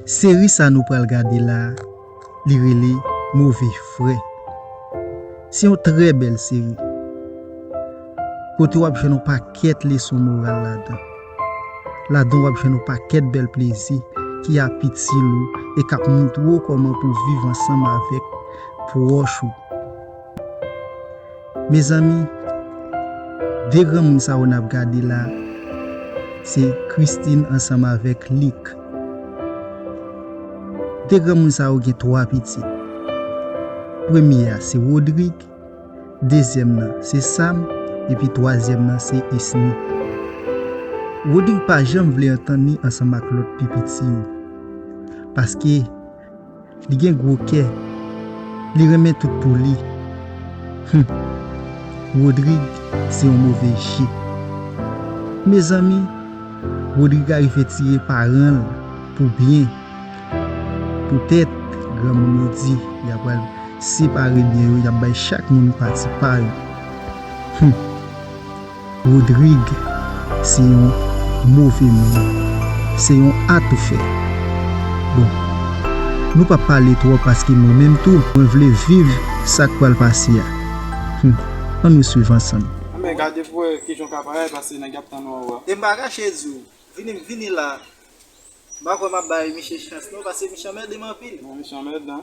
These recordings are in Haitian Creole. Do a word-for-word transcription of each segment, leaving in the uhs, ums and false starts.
Seri sa nou pral gade la, li rele Move Frè. Se yon trè bèl seri. Kote w ap jwenn yon pakèt leson moral ladan. Ladan w ap jwenn yon pakèt bèl plezi ki ap itil ou e k ap montre w kòman pou w viv ansanm avèk pwòch ou. Mezanmi, de granmoun sa yo n ap gade la, se Christine ansanm avèk Luc. De granmoun sa yo gen twa pitit. Premye a se Rodrigue, dezyèm nan se Sam, epi twazyèm nan se Esni. Rodrigue pa janm vle antann li ansanm ak lòt pi piti yo, paske li gen gwo kè, li renmen tout pou li. Hum. Rodrigue se yon move je. Mezanmi, Rodrigue arive tire paran l pou byen. Poutèt granmoun yo di y ap pral separe byen yo, y ap bay chak moun pati pa yo. Hum. Rodrigue se yon move moun. Se yon atoufè. Bon, nou p ap pale twòp paske mwen menm tou, mwen vle viv sa k pral pase a. Hum. Ann nou swiv ansanm. Anben, gade pou wè kijan w ka parèt, paske nèg y ap tann ou anwo a. E m pa kache di w, vini, vini la. M pa kwè m ap bay misye chans non, paske misye anmède m anpil. Bon, misye anmède, non?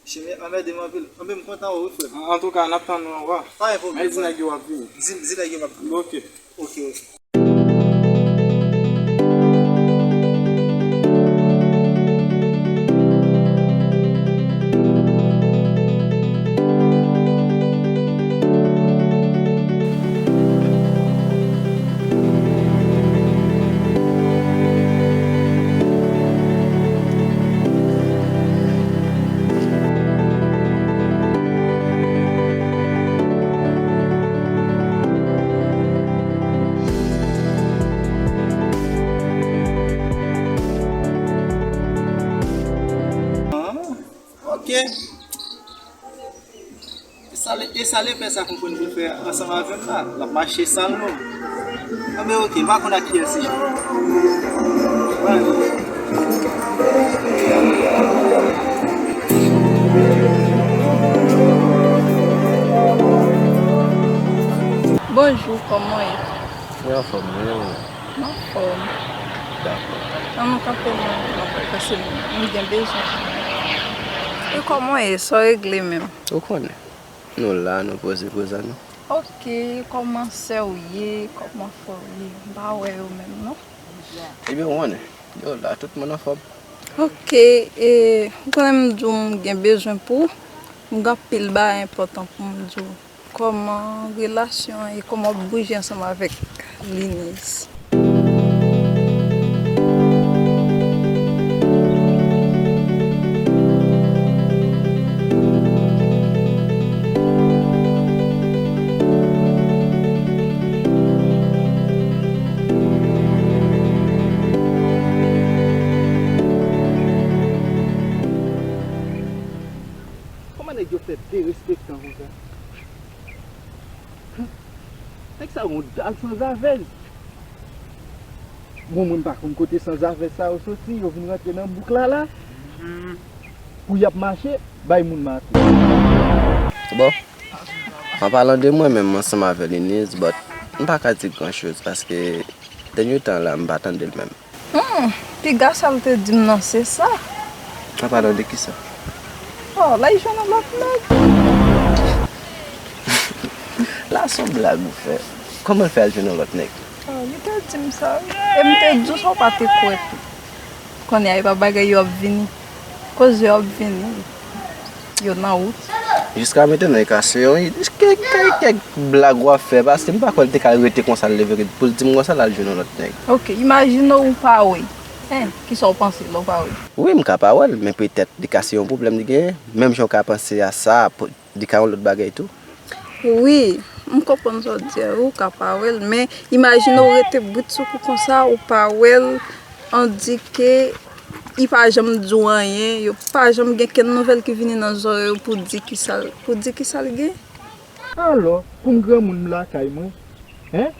Misye anmède m anpil. Anben, m kontan wè w wi, frè m. An, antouka, n ap tann nou anwo a. Pa gen pwoblèm, frè m. Men di nèg yo w ap vini. Di, di nèg yo m ap vini. Ok. Ok, ok. Ah, ok. E sa le, e sa lepè sa konprann pou l fè ansanm avè m la? L ap mache sal non. Anben, ok, m pa konn ak kiyès li jwe. Bonjou, kòman w ye? Mwen anfòm, mwen menm. M anfòm. Dakò. An nou kanpe non, non, paske m gen bezwen. E kòman w ye? Sa w regle menm? Ou konnen. Nou la, nou poze koz a nou. Ok, kòman sè w ye? Kòman frè w ye? M pa wè yo menm non. Ebyen, ou konnen. Yo la, tout moun anfòm. Ok, e, ou konnen m di w m gen bezwen pou ou. M gen anpil bagay enpòtan pou m di w. Kòman relasyon an e kòman w ap bouje ansanm avèk Linez? Kòman nèg yo fè derespektan konsa? Nèg sa yon dal sanzavèz. Bon, mwen m pa konn kote sanzavèz sa yo soti, yo vin rantre nan bouk la la. Pou y ap mache, bay moun mato. Bon, an palan de mwen menm ansanm avè Linez, but m pa ka di gran choz paske dènye tan la m pa tande l menm. Hmm, piga sa l te di m nan se sa. An palan de kisa? Oh, l al jwenn yon lòt nèg. La se yon blag ou fè. Kòman l fè al jwenn yon lòt nèg? Oh, li te di m sa wi. E m te di w sa w pa te kwè tou. Kounye a e pa bagay yo ap vini. Koz yo ap vini. Yo nan wout. Jiska mentnan, e ka se yon, kèk, kèk, kèk blag w ap fè, paske m pa kwè l te ka rete konsa, l leve pou l di m konsa, l al jwenn yon lòt nèg. Ok, imajine w pa wè. Hein, kisa w panse lè w pa wè? Wi, m ka pa wè l, men petèt li ka se yon pwoblèm li genyen. Menm jan w ka panse a sa, po-, li ka yon lòt bagay tou. Wi, m konprann sa w di a, wi, w ka pa wè l, men imajine w rete brit sou kou konsa, ou pa wè l, on di ke li pa janm di w anyen, yo pa janm gen kenn nouvèl ki vini nan zòrèy ou pou di kisa l, pou di kisa l gen. Alò, pou m granmoun m lakay mwen, hein?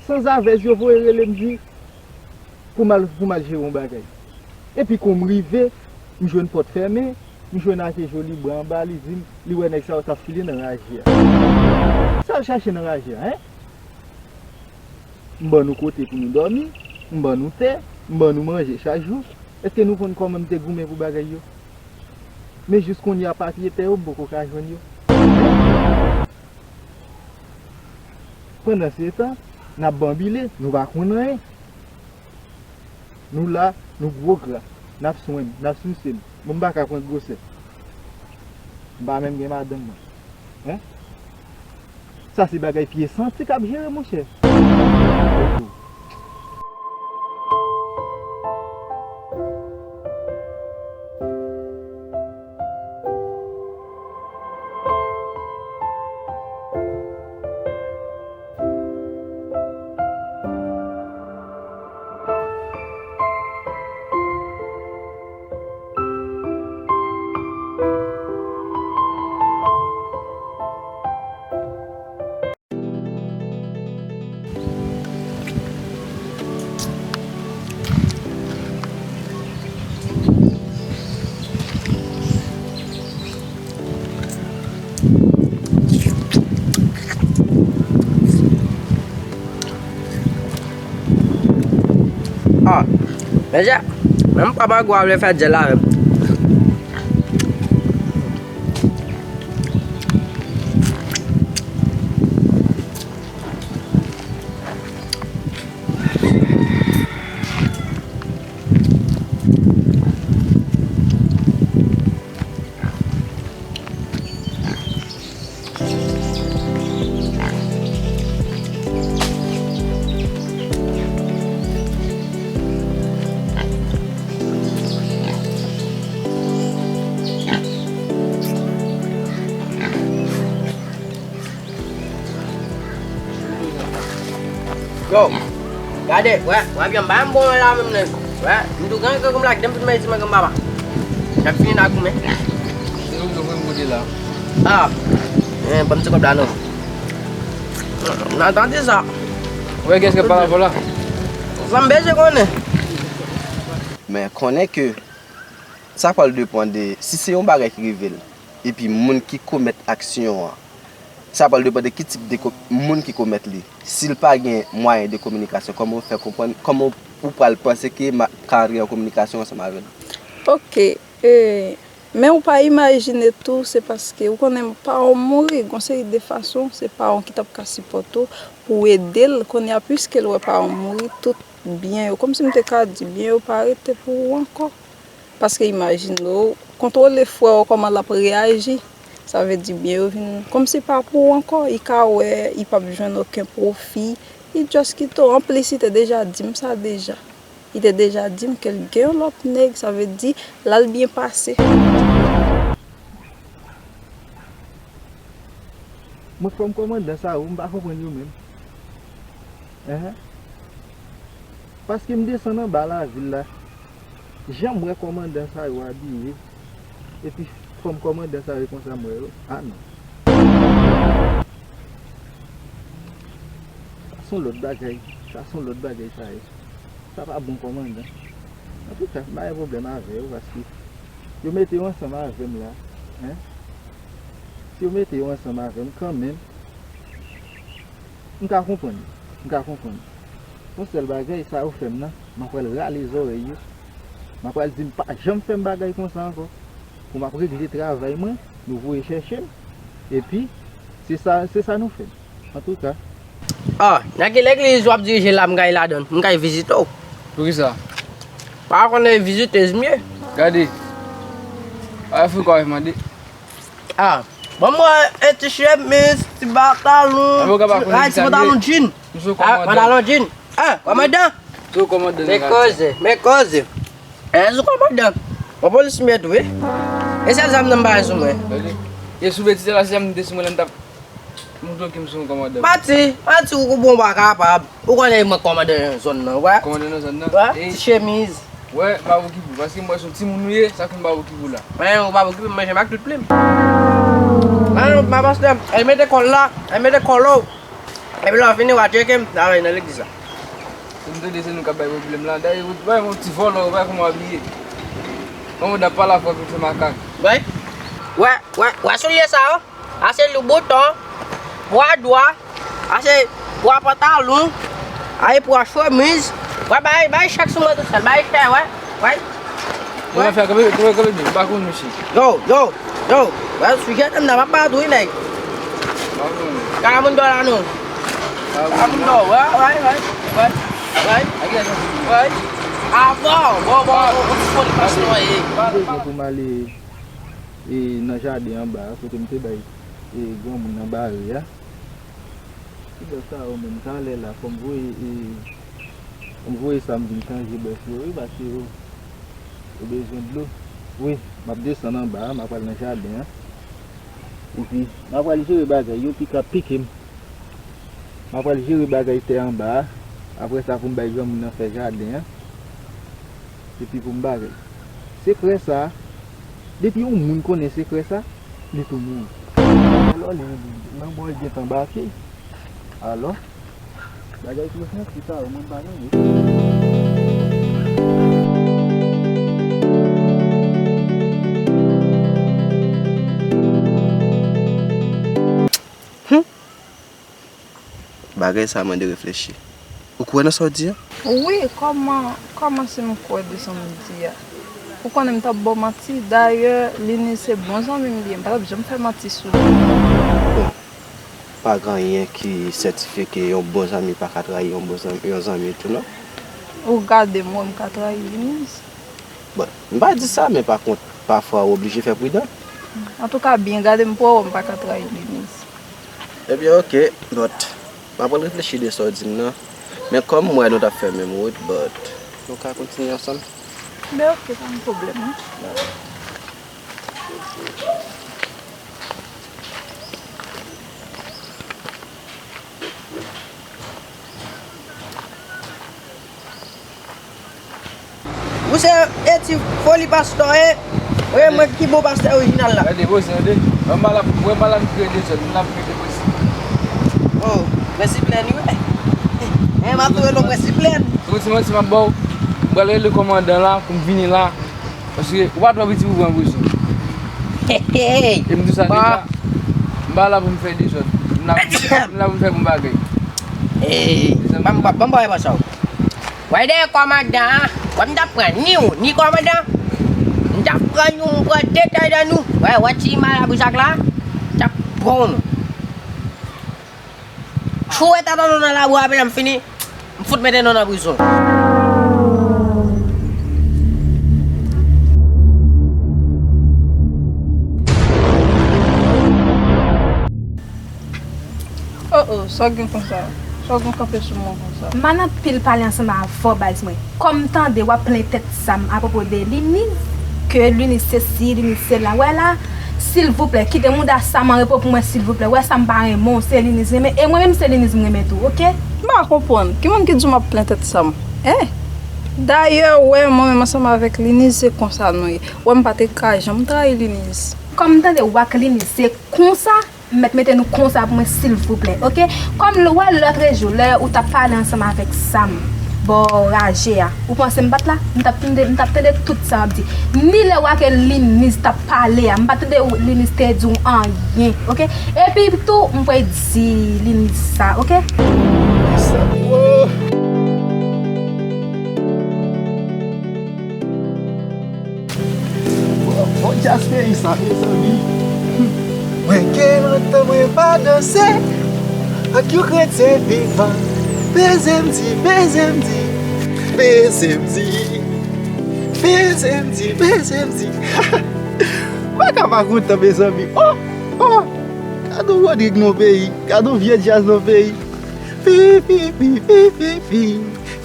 Sanzavèz yo voye rele m di pou m al, pou m al jere yon bagay. Epi kou m rive, m jwenn pòt fèmen, m jwenn Ake Joli bra anba, li di m, li wè nèg sa yo t ap file nan raje a. Sa l chache nan raje a, en? M ban nou kote pou nou dòmi, m ban nou tè, m ban nou manje chak jou. Èske nou konn kòman m te goumen pou bagay yo? Men jis kounye a papye tè yo, m poko ka jwenn yo. Pandansetan, n ap banbile, nou pa konn anyen. Nou la, nou gwo gra, n ap swen m, n ap sise m. Bon, m pa ka pran gwosè. M pa menm gen madanm mwen. Hein? Sa se bagay pye santi k ap jere, monchè. Ah, men Jack, menm papa gwa vle fè djèl avè m. Yo, gade, wè, wè, byen, ba m bon la menm, nèg. Wè, m tou gen kè koum la, kite m fin mèsi mwen gen papa. N ap fini nan goumen. Se ou ki voye m kote la. Ah, eh, ban m ti kòb la, non. N a tande sa. Wè, kiyès k ap pale avè w la? Sa m bezwen konnen. Men konnen ke sa pral depann de si se yon bagay ki rive l, epi moun ki komèt aksyon an, sa pral depann de ki tip de ko-, moun ki komèt li. Si l pa gen mwayen de kominikasyon, kòman w fè konprann, kòman w pral panse ke m a ka antre an kominikasyon ansanm avè l? Ok, e, men ou pa imajine tou, se paske ou konnen paran w mouri, gon seri de fason, se paran w ki t ap ka sipòte w pou w ede l. Kounye a, piske l wè paran w mouri, tout byen yo, kòmsi m te ka di, byen yo pa rete pou ou ankò. Paske imajine w, kontwole frè w kòman l ap reyaji. Sa vle di byen yo vin kòmsi pa pou ou ankò. Li ka wè li p ap jwenn okenn pwofi. Li just kite w. Anplis, li te deja di m sa deja. Li te deja di m ke l gen yon lòt nèg. Sa vle di, l al byen pase. Mwen, fanm kòmandan sa yo, m pa konprann yo menm. Enhen. Paske m desann anba lavil la. Jan m wè kòmandan sa yo abiye, epi fanm kòmandan sa yo konsa m wè yo, a non. Sa se yon lòt bagay, sa se yon lòt bagay sa ye. Sa pa bon kòmandan. Antouka, m pa gen pwoblèm avè yo paske yo mete yo ansanm avè m la, en. Si yo mete yo ansanm avè m kanmenm, m ka konprann yo. M ka konprann yo. Yon sèl bagay, sa yo fè m nan, m ap pral rale zòrèy yo. M ap pral di m pa janm fè m bagay konsa ankò. Pou m ap regle travay mwen, nou voye chèche m. Epi, se sa, se sa nou fè m. Antouka. Ah, nan ki legliz w ap dirije la, m kay ladan l, m kay vizite w? Poukisa? Pa konnen vizitez m ye. Gade. Pa fou kwa mande. Ah, ban mwen yon ti chemiz, ti pantalon, ti pantalon jean. Ah, pantalon jean. Ah, kòmandan. Men koze, men koze. Eh, sou kòmandan. Bon, polis m ye tou, wi. E sèl zam nan m pa gen sou mwen. E sou betize la, se zam m te sou mwen lè m t ap montre w ke m se yon kòmandan. Pati, pati, ou bon pa kapab. Ou konnen mwen kòmandan nan zòn nan, wè. Kòmandan nan zòn nan? Wè, ti chemiz. Wè, m pa okipe w, paske m wè se yon timoun ou ye, sa fè m pa okipe w la. Mwen, ou pa okipe m, manje m ak tout plim. Mwen, m pa pastè, al mete kòl la, al mete kòl ou. Epi lè w fini, w a tcheke m, n a ale nan legliz la. Se m tande se nou k ap bay pwoblèm la. Dayè, ou bay yon ti vòlò, ou bay kòman w abiye. Kòmandan, pale avè m, se makak. Wè, wè, wè, wè soulye sa yo. A se loubouton, bwa dwa, a se bwa pantalon, a se bwa chemiz. Wè, bay, bay chèk sou mwen tou sèl, bay chèk, wè, wè. Yo, wè. Fè kanpe, kanpe, kanpe, m pa konn misye. Yo, yo, yo, wè, sijè dam nan, m ap bat ou wi, nèg. Pa konn. Kara moun dò la, non. Pa konn. Kara moun dò, wè, wè, wè, wè, wè, wè. Avan, bon, bon, bon, bon, ti foli pastè, e. Bezwen pou m ale e, nan jaden anba a, kote m te bay, e, granmoun nan bare a. Ti bèf sa yo menm, talè la, fò m voye, e, fò m voye sa m vin chanje bèf yo, wi, paske yo, yo bezwen dlo. Wi, m ap desann anba a, m ap al nan jaden an. Epi, m ap al jere bagay yo, pika ap pike m. M ap al jere bagay tè anba a. Apre sa, pou m bay granmoun nan fè jaden an. Epi pou m bagay. Sekrè sa, depi yon moun konnen sekrè sa, li tou mouri. Alò, li, lanmò l gentan bake. Alò, bagay tou santi sa, mwen pa renmen. Bagay sa mande reflechi. Ou kwè nan sa w di a? Wi, kòman, kòman si m kwè de sa m di a? Ou konnen m t ap ba w manti. Dayè, Liniz se bon zanmi m li ye. M pa t ap janm fè manti sou li. Bon, pa gen anyen ki sètifye ke yon bon zanmi pa ka trayi yon bon zanmi, yon zanmi tou, non. Ou gade m wè m ka trayi Liniz? Bon, m pa di sa, men pa kont, pafwa ou oblije fè pridan. Antouka, byen gade m pou w wè m pa ka trayi Liniz. Ebyen, oke, but m ap reflechi de sa w di m nan. Men kòm m wè nou t ap fè menm wout, but nou ka kontinye ansanm. Ben, oke, pa gen pwoblèm, wi. Ou se e ti foli pastè e, ou e mwen ki bon pastè orijinal la. Gade, bozen, tande. Wè m pa la, wè m pa la pou kreye dezòd, m la pou mete prensip. Oh, prensip lè ni wè. E, m ap tou rele w prensip lè. Ou ti manti m ap ba w. M pral rele kòmandan la pou m vini la. Paske ou pa twò piti pou pran prizon. Hey, hey. E m di w sa deja. M pa la pou m fè dezòd. M la, m la pou m fè bon bagay. Hey, ban m, ban m ba w sa w. Wè dèyè kòmandan an, wè m t ap pran ni ou, ni kòmandan. M t ap pran nou, m pran detay nan nou. Wè, wè ti malabri sa k la, m t ap pran nou. Chou wè tata nou nan labou a, apre m fini, m fout mete nou nan prizon. Oh, oh, sa w gen konsa? Sa w gen kanpe sou mwen konsa? M pa nan pil pale ansanm avè w, baz mwen. Kòm m tande w ap plenn tèt Sam apwopo de Liniz, ke Liniz sesi, Liniz sela. Wè la, silvouplè, kite mouda Sam an repo pou mwen, silvouplè. Wè Sam pa renmen w, se Liniz renmen. E mwen menm, se Liniz m renmen tou, oke? M pa konprann. Ki moun ki di w m ap plenn tèt Sam? Hein? Dayè, wè, mwen menm ansanm avèk Liniz, se konsa nou ye. Wè, m pa te ka janm trayi Liniz. Kòm m tande w ak Liniz, se konsa. M mèt mete nou konsa pou mwen, silvouplè, oke? Kòm l wè lòtrejou, lè ou t ap pale ansanm avèk Sam, bò raje a, ou panse m pa t la? M t ap tande, m t ap tande tout sa w ap di. Ni lè w ak Liniz t ap pale a, m pa t tande Liniz te di w anyen, oke? Epi tou, m pral di Liniz sa, oke? Sa, oh. Bon, bon djaz peyi sa, mezanmi. Mwen gen lontan mwen pa danse ak yon kretyen vivan. Beze m di, beze m di, beze m di, beze m di, beze m di. M pa ka pa kontan, mezanmi. Oh, oh. Gad yon Rodrig nan peyi, gad yon vye djaz nan peyi. Pi, pi, pi, pi, pi, pi.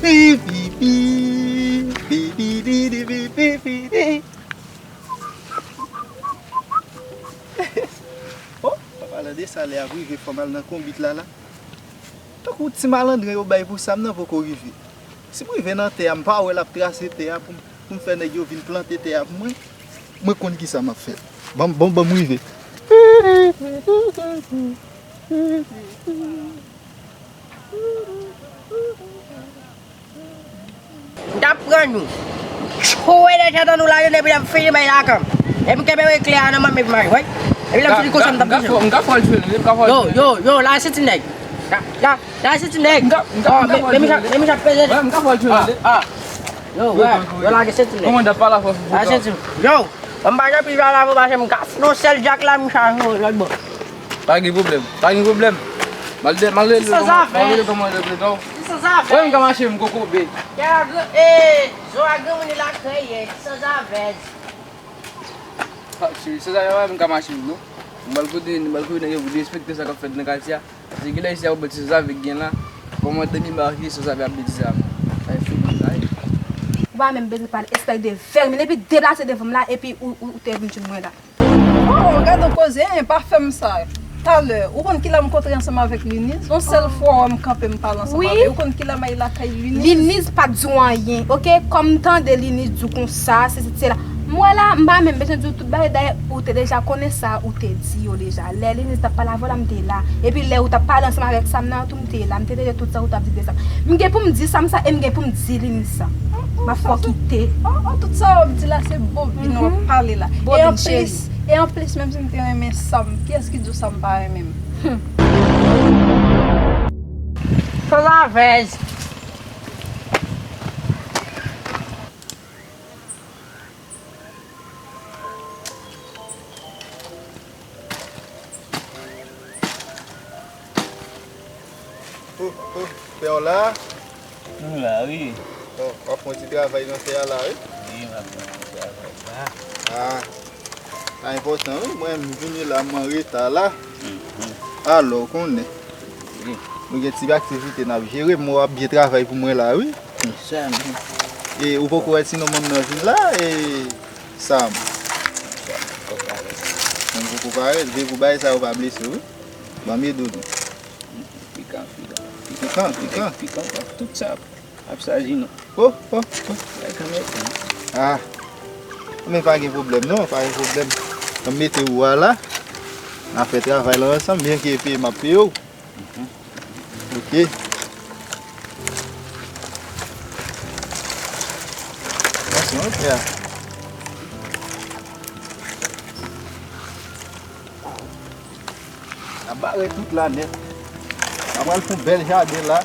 Pi, pi, pi. Pi, pi, pi, pi, pi, pi, pi, pi. Oh, an palan de sa, lè ap rive, fò m al nan konbit la, la. Tankou ti malandren yo bay pou Sam nan poko rive. Si m rive nan tè a, m pa wè l ap trase tè a pou m, pou m fè nèg yo vin plante tè a pou mwen. Mwen konn kisa m ap fè. Ban m, ban m, ban m rive. M t ap pran nou. Tchoue de tèt an nou la, epi lè m fini bay lakan. Epi m kenbe eklè a nan men m, epi m al, wi. Epi lè m fini konsa, m t ap touche nou. M ka fè l tchoue nou, m ka fè l tchoue nou. Yo, yo, yo, lage senti m nèg. La, la, lage senti m nèg. M ka, m ka, m ka fè l tchoue nou. M ka fè l tchoue nou. Ah, ah. Yo, wè, yo, lage senti m nèg. Kòmandan pa la fòs pou lage senti m. Yo, ban m pa jan pil la, la, pou mache, m ka fè yon sèl djak la, m chaje yon lòt bò. Pa gen pwoblèm, pa gen pwoblèm. M al de, m al rele kòman, m al rele kòmandan Preton. Wè, m ka mache, m kokobe. Gade, e, zo a granmoun li lakay, e, sanzavèz. Ah, cheri, sanzavèz, wè, m ka mache, non. M al kote, m al kote nèg yo pou derespekte sa k ap fèt nan katye a. Paske gen lè isi a, ou bèt sanzavèz gen la. Kòmandan Mima ki sanzavèz ap betize a, mwen. Sa e fini, sa e. Ou pa menm bezwen pale, espès de vèmin, epi deplase devan m la, epi ou, ou, ou te vin jwenn mwen la. Oh, gade w koze, en, pa fè m sa. Talè, ou konn kilè m kontre ansanm avèk Liniz? Yon sèl fwa w wè m kanpe m pale ansanm avè l. Ou konn kilè m al lakay Liniz? Liniz pa t di w anyen, oke? Kòm m tande Liniz di w konsa, sesi, sela. M wè la, m pa menm bezwen di w tout bagay, dayè, ou te deja konnen sa, ou te di yo deja. Lè Liniz t ap pale avè w la, m te la. Epi lè ou t ap pale ansanm avèk Sam nan tou, m te la. M te tande tout sa ou t ap di de Sam. M gen pou m di Sam sa, e m gen pou m di Liniz sa. M ap fè w kite. Oh, oh, tout sa w ap di la, se bobin w ap pale la. E anplis, E anplis, menm si m te renmen Sam, kiyès ki di w Sam pa renmen m? Sanzavèz. Oh, oh, pè w la? Nou la, wi. Oh, w ap fè yon ti travay nan tè a la, wi? Wi, m ap fè yon ti travay la. Ah. Sa enpòtan, wi. Mwen, m vini la, m an reta la. Alò, w konnen. Wi. Nou gen ti aktivite n ap jere, men w ap byen travay pou mwen la, wi. Konsa, men. E ou poko wè ti nonm nan vin la, e Sam. Konsa, men poko parèt. Men poko parèt, vle pou bagay sa yo pa blese w, wi. Ban m ede w non. Pikan, pikan. Pikan, pikan. Pikan, tout sa ap saji nou. Oh, oh, oh. Ay, kanmèt. Ah. Men pa gen pwoblèm non, pa gen pwoblèm. An mete ou a la. N a fè travay la ansanm, byen ke peye m ap peye w. Ok. Mèsi anpil. N a bare tout la nèt. N a pral fè yon bèl jaden la.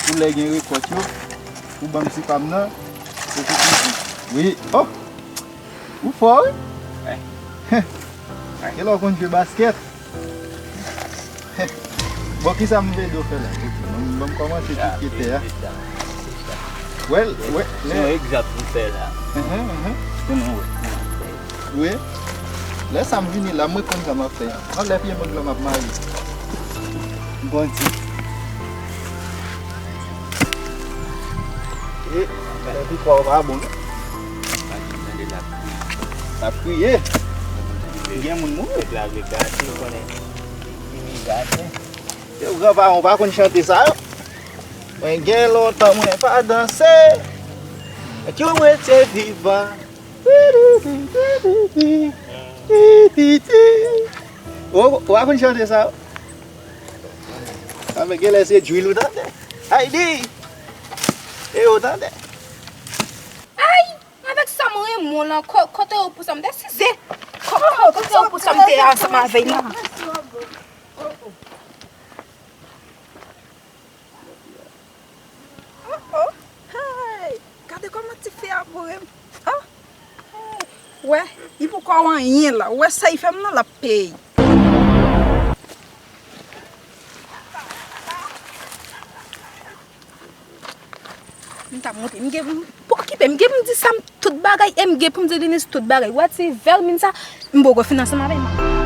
Pou lè gen rekòt yo, pou ban m ti pa m nan, se tout isit. Wi, oh! Ou fò, wi! Gen lè w konn jwe baskèt. Bon, kisa m vle di w fè la? Ban m, ban m kòmanse pike tè a. Wè, wè, se yon egzanp m fè la. Pou nou wè. Wi. Lè sa m vini la, mwen konn sa m ap fè a. Anlè pye mang lan m ap mare. M konnen. E, men epi kwa w pa bon non. L ap kriye. Gen moun mouri. Yo, gran paran w pa konn chante sa yo. Mwen gen lontan mwen pa danse. Mwen tou rete vivan. Ou, ou pa konn chante sa? Sa fè genlè se drill ou tande. Aydi! E ou tande. Ay! Avèk sa mwen renmen w lan, ko-, kote ou pou sa m te size? Ko-, ko-, kote ou pou sa m te ansanm avè l lan? Oh, oh. Hey! Gade kòman tifi a boure m. Oh! Wè, li poko wè anyen la. Wè sa li fè m nan, l ap peye. M t ap monte. M gen pou m, pa okipe m. M gen pou m di Sam tout bagay e m gen pou m di Liniz tout bagay. Wè ti vèmin sa, m poko fin ansanm avè l.